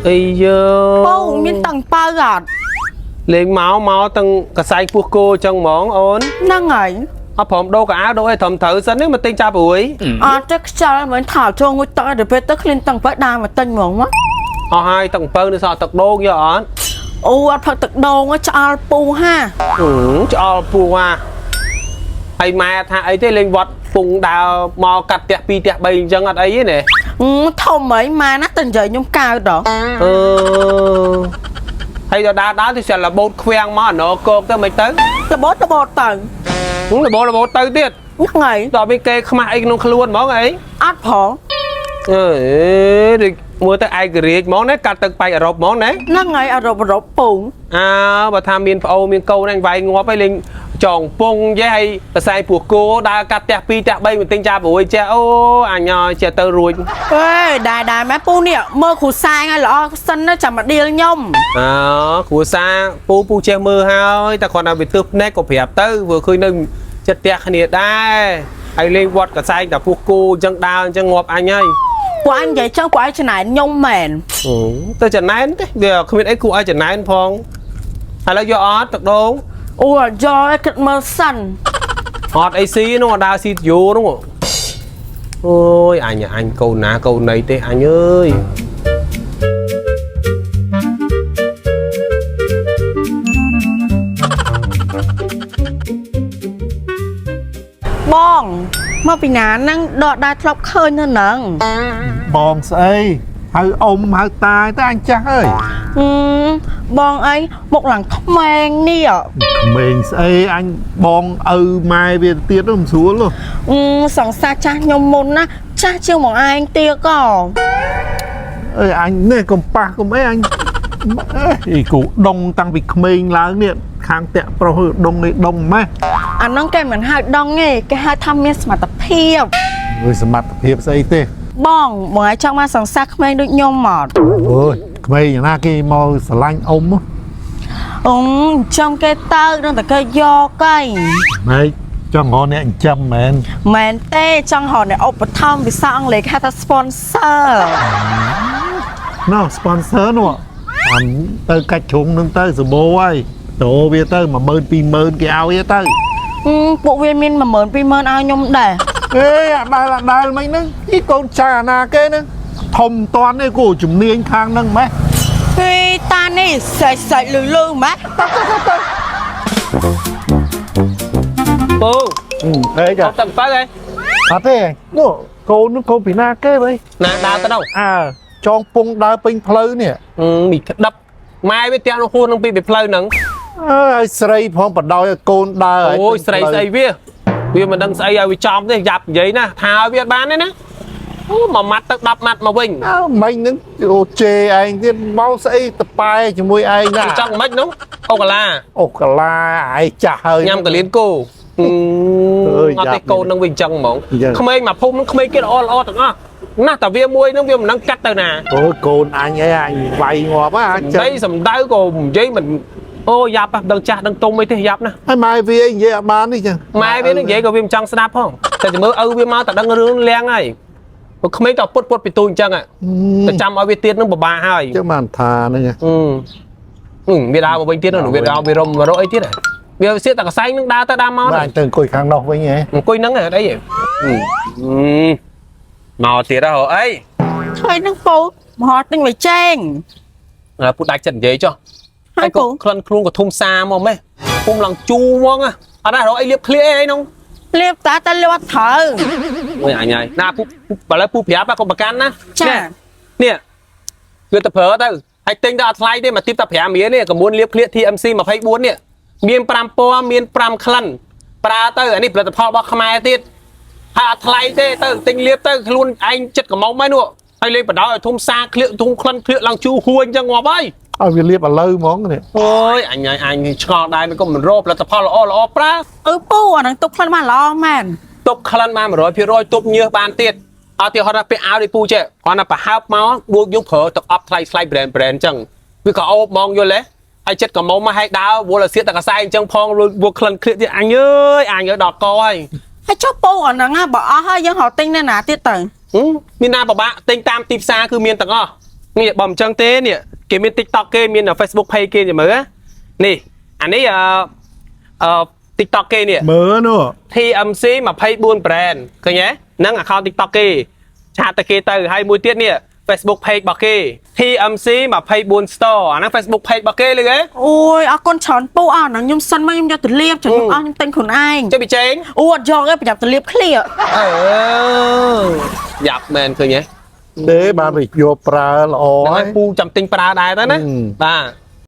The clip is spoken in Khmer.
អីយើ ពូមានតឹងបើអត់ លេងមកមកទាំងកសែងពោះគោអញ្ចឹងហ្មងអូន ហ្នឹងហើយ អត់ព្រមដូរកៅអៅដូរអីត្រឹមត្រូវសិននេះមកទិញចាប់រួយ អត់ទេខ្យល់មិនថោចូលងុយទឹកឲ្យទៅពេលទៅឃ្លៀនតឹងបើដើរមកទិញហ្មងមក អស់ហើយទឹកអំពៅនេះសល់ទឹកដូងយកអត់ អូអត់ផឹកទឹកដូងឆ្អល់ពូហា អឺឆ្អល់ពោះហាហើយម៉ែថាអីទេលេងវត្តពងដើរមកកាត់ផ្ទះ2ផ្ទះ3អញ្ចឹងអត់អីទេណា អឺធំហីម៉ែណាតែនិយាយខ្ញុំកើតដល់ អឺហើយដល់ដើរដើរទៅស្រាប់របូតខ្វាំងមកអណកោកទៅមិនទៅ របូតរបូតទៅ របូតរបូតទៅទៀត ហ្នឹងហើយ ដល់មានគេខ្មាស់អីក្នុងខ្លួនហ្មងអី អត់ផង អើយដូចមើលទៅឯករាជ្យហ្មងណាកាត់ទឹកបែកអឺរ៉ុបហ្មងណា ហ្នឹងហើយអរ៉ុបអរ៉ុបពូ អើបើថាមានប្អូនមានកូនអញវាយងាប់ហើយលេងចងពងចេះហើយកសែងពោះគោដើរកាត់ផ្ទះ2ផ្ទះ3មិនទិញចាប់រួយចេះអូអញឲ្យចេះទៅរួច អេដែរដែរម៉ែពូនេះមើលគ្រូសាងឲ្យល្អសិនណាចាំមកដៀលខ្ញុំ អើគ្រួសារពូពូចេះមើលហើយតែគ្រាន់តែវាទើសភ្នែកក៏ប្រាប់ទៅព្រោះឃើញនៅចិត្តផ្ទះគ្នាដែរហើយលេងវត្តកសែងតែពោះគោអញ្ចឹងដើរអញ្ចឹងងាប់អញហើយ ពួកអញនិយាយចឹងពួកឯងចំណែនខ្ញុំមែន អូទៅចំណែនទេវាគ្មានអីគួរឲ្យចំណែនផងឥឡូវយកអត់ទឹកដូង អូអត់យកឲ្យគិតមើលសិន អត់អីស៊ីនោះអត់ដើរស៊ីទយោនោះអូយអញអញកូនណាកូនណីទេអញអើយ បងមកពីណាហ្នឹងដកដែរធ្លាប់ឃើញនៅហ្នឹង បងស្អីហៅអ៊ំហៅតាតែអញចាស់ហើយ ហឹមបងអីមុខឡើងក្មេងនេះ ក្មេងស្អីអញបងឪម៉ែវាទៀតនោះមិនស្រួលទេ អឺសង្សារចាស់ខ្ញុំមុនណាចាស់ជាងបងឯងទៀតក៏ អើយអញនេះកុំប៉ះកុំអីអញអីគូដងតាំងពីក្មេងឡើងនេះខាងតាក់ប្រុសដងនេះដងម៉េះ អាហ្នឹងគេមិនហៅដងទេគេហៅថាមានសមត្ថភាព អើយសមត្ថភាពស្អីទេ បងបងឯងចង់មកសង្សារក្មេងដូចខ្ញុំមក អូយក្មេងយ៉ាងណាគេមកស្រឡាញ់អ៊ំ អឺចំគេទៅនឹងតែគេយកឯង ម៉េចចង់រកអ្នកចិញ្ចឹមមែន មែនទេចង់រកអ្នកឧបត្ថម្ភវិសាអង់គ្លេសគេហៅថា sponsor ណោះ sponsor នោះអានទៅកាច់ជ្រុងនឹងទៅសបោហើយតោវាទៅ10000 20000គេឲ្យទៅ អឺពួកវាមាន10000 20000ឲ្យខ្ញុំដែរ អេអាដែលអាដែលមិនហ្នឹងអីកូនចាអាណាគេហ្នឹងធំតាន់នេះគូជំនាញខាងហ្នឹងម៉េះ ពីតានេះសាច់សាច់លឺលឺម៉េះ ទៅទៅទៅ ពូ អេចា អត់ទឹកអំពៅហ៎ អត់ទេនោះកូននោះកូនពីណាគេវិញ ណាដើរទៅនោះ អើចងពងដើរពេញផ្លូវនេះ មីក្តាប់ម៉ែវាផ្ទះនោះហួសនឹងពីផ្លូវហ្នឹង អើឲ្យស្រីផងបដោយឲ្យកូនដើរ អូយស្រីស្អីវាវាមិនដឹងស្អីឲ្យវាចំទេយ៉ាប់និយាយណាថាឲ្យវាអត់បានទេណាអូមួយម៉ាត់ទៅ10ម៉ាត់មកវិញ អើមិញហ្នឹងអូជេរឯងទៀតមកស្អីតប៉ែជាមួយឯងណា ចង់មិននោះអូកាឡា អូកាឡាឯងចាស់ហើយ ញ៉ាំកលៀនគោ អើយ អត់ទេកូននឹងវាអញ្ចឹងហ្មង អញ្ចឹង ក្មេងមកភូមិនឹងក្មេងគេល្អល្អទាំងអស់ណាស់តែវាមួយនឹងវាមិនដឹងកាត់ទៅណា អូយកូនអញអីអញវាយងាប់ហ่ะ សំដីសំដៅក៏និយាយមិនអូយ៉ាប់ហ៎ដឹងចាស់ដឹងទុំអីទេយ៉ាប់ណាស់ ហើយម៉ែវានិយាយអត់បាននេះចឹង ម៉ែវានឹងនិយាយក៏វាមិនចង់ស្ដាប់ផងតែចាំមើលឪវាមកតែដឹងរឿងលៀងហើយព្រោះក្មេងតពុតពុតពីទូអញ្ចឹងហ៎តែចាំឲ្យវាទៀតនឹងពិបាកហើយ ចឹងបានថាហ្នឹង អឺហឹមវាដើរមកវិញទៀតនោះវាដើរវារំមករកអីទៀតហ៎វាសៀតតែកសែងនឹងដើរទៅដើរមក បាទអញទៅអង្គុយខាងនោះវិញហ៎ អង្គុយហ្នឹងហ៎អត់អីហ៎ហឹមមកទៀតហ៎អី ថ្ងៃហ្នឹងពូមហត់ទិញវាចេង អើពូដាច់ចិត្តនិយាយចុះ ហើយពូ ក្លិនខ្លួនក៏ធំសាមកម៉េះពុំឡើងជូរហ្មងហ៎អត់ដែររកអីលាបឃ្លៀអីហីនោះ លាបតាតែលាបអត់ត្រូវ អូយអញហើយណាពូបើឡើយពូប្រាប់កុំប្រកាន់ណា ចា នេះគឺទៅប្រើទៅហើយទិញទៅអត់ថ្លៃទេមកទីបតែ5រៀលនេះកម្មួនលាបឃ្លៀក TMC 24នេះមាន5ពណ៌មាន5ក្លិនប្រើទៅអានេះផលិតផលរបស់ខ្មែរទៀតហើយអត់ថ្លៃទេទៅទិញលាបទៅខ្លួនឯងចិត្តកំមុំហើយនោះហើយលេងបដ ாய் ឲ្យធំសាឃ្លៀកធំក្លិនឃ្លៀកឡើងជូរហួយអញ្ចឹងងាប់ហើយ ឲ្យវាលាបឥឡូវហ្មងនេះ អូយអញហើយអញឆ្ងល់ដែរមិនក៏មិនរកផលិតផលល្អល្អប្រើ អឺពូអាហ្នឹងទុកផ្លិនបានល្អមែន ទប់ក្លិនបាន100%ទប់ញើសបានទៀតអត់ទីហត់ថាពាក់អាវនេះពូចេះគ្រាន់តែប្រហើបមកដួចយកប្រើទឹកអប់ថ្លៃថ្លៃ brand brand អញ្ចឹងវាក៏អូបហ្មងយល់ទេហើយចិត្តក៏មុំមកឲ្យដើរវល់ឲ្យសៀតតែកសែងអញ្ចឹងផងវល់ក្លិនឃ្លៀកទៀតអញអើយអញអើយដល់កហើយ ហើយចុះពូអាហ្នឹងណាបើអស់ហើយយើងរកទិញនៅណាទៀតទៅ ហឹមមានណាពិបាកទិញតាមទីផ្សារគឺមានទាំងអស់ នេះបើមិនចឹងទេនេះគេមាន TikTok គេមាន Facebook page គេចាំមើលណានេះអានេះអឺអឺ TikTok គេនេះ មើលនោះ TMC 24 brand ឃើញទេហ្នឹង account TikTok គេ chat ទៅគេទៅហើយមួយទៀតនេះ Facebook page របស់គេ TMC 24 store អាហ្នឹង Facebook page របស់គេលឺទេ អូយអរគុណច្រើនពូអស់ហ្នឹងខ្ញុំសិនមកខ្ញុំយកទៅលាបចាំខ្ញុំអស់ខ្ញុំទិញខ្លួនឯង ចេះពីចេង អូអត់យកទេប្រញាប់ទៅលាបឃ្លៀ អឺយ៉ាប់មែនឃើញទេ ទេបានវាយកប្រើល្អ ហ្នឹង ហើយ ហើយពូចាំទិញប្រើដែរទៅណា អឺ បាទ។